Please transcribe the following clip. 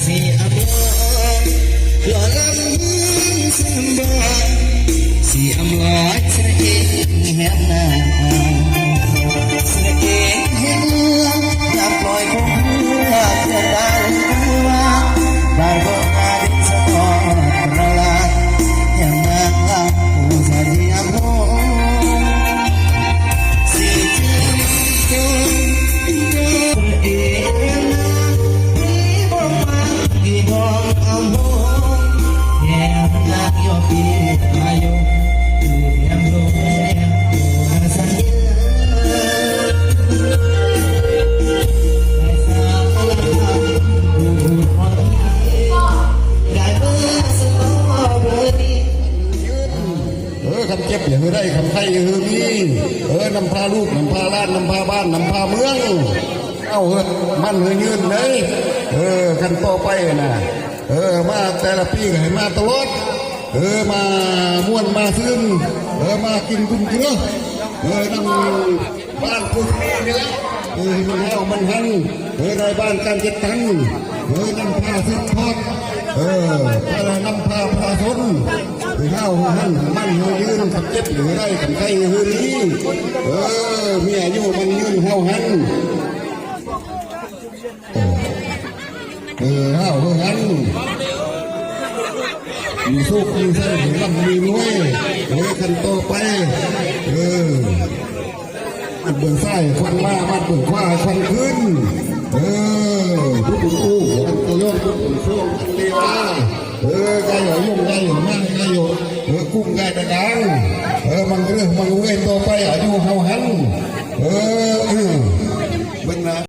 ສຽງອຳລອຍສະເອງແຮມນາ ສະເອງເຫັນເຮືອ ຍາມປ່ອຍຄົງເຮືອ ເທື່ອດາວເຮືອ ບາດບໍ່ມາເດັກສະອອນລະລາຍ ຍາມນາງລຳຜູ້ສາຍທີ່ອຳໂພງ ເອີ ຄັນເຈັບຢ່າໃຫ້ໄດ້ ຄັນໄຂ້ຢ່າໃຫ້ມີ ເອີ ນຳພາລູກ ນຳພາຫຼານ ນຳພາບ້ານ ນຳພາເມືອງ ເອົາເຮີດໝັ້ນເຮີຍຍືນເດີ ເອີ ຄັນຕໍ່ໄປນະ ເອີ ມາແຕ່ລະປີກໍໃຫ້ມາຕະຫຼອດ ເອີ ມາມ່ວນມາຊື່ນ ເອີ ມາກິນບຸນກິນເລີ ເອີ ນຳ ບ້ານຜູ້ແທນນີ້ແຫຼະ ເອີ ໃຫ້ມັນເຮົາມັນຫັ້ນ ເອີ ນາຍບ້ານການຈັດຕັ້ງ ເອີ ນຳພາສືບທອດ ເອີ ພານຳພາປະຊາຊົນ ໃຫ້ເຮົາຫັ້ນມັນເຮົາຍືນ ຄັນເຈັບຢູ່ໃຫ້ໄດ້ ຄັນໄຂ້ຢູ່ໃຫ້ດີ ເອີ ມີອາຍຸມັນຍືນເຮົາຫັ້ນ ເອີ ເອີ ເຮົາເຮົາຫັ້ນ ມີໂຊກມີໄຊ ມີລ່ຳມີລວຍ ເອີ ຄັນຕໍ່ໄປ ເອີ ມັດເບື້ອງຊ້າຍຄວັນມາ ມັດເບື້ອງຂວາຄວັນຂຶ້ນ ເອີ ບຸດບຸນອູ ມັນກະຍ້ອນບຸດບຸນໂຊກເດວາ ເອີ ກາຍຍົງກາຍມາກາຍ ເອີ ກຸ້ມກາຍຕະກາງ ເອີ ມັນເລື່ອງມັນເວນຕໍ່ໄປ ອາຍຸເຮົາຫັ້ນ ເອີ ເອີ ເບິ່ງນະ.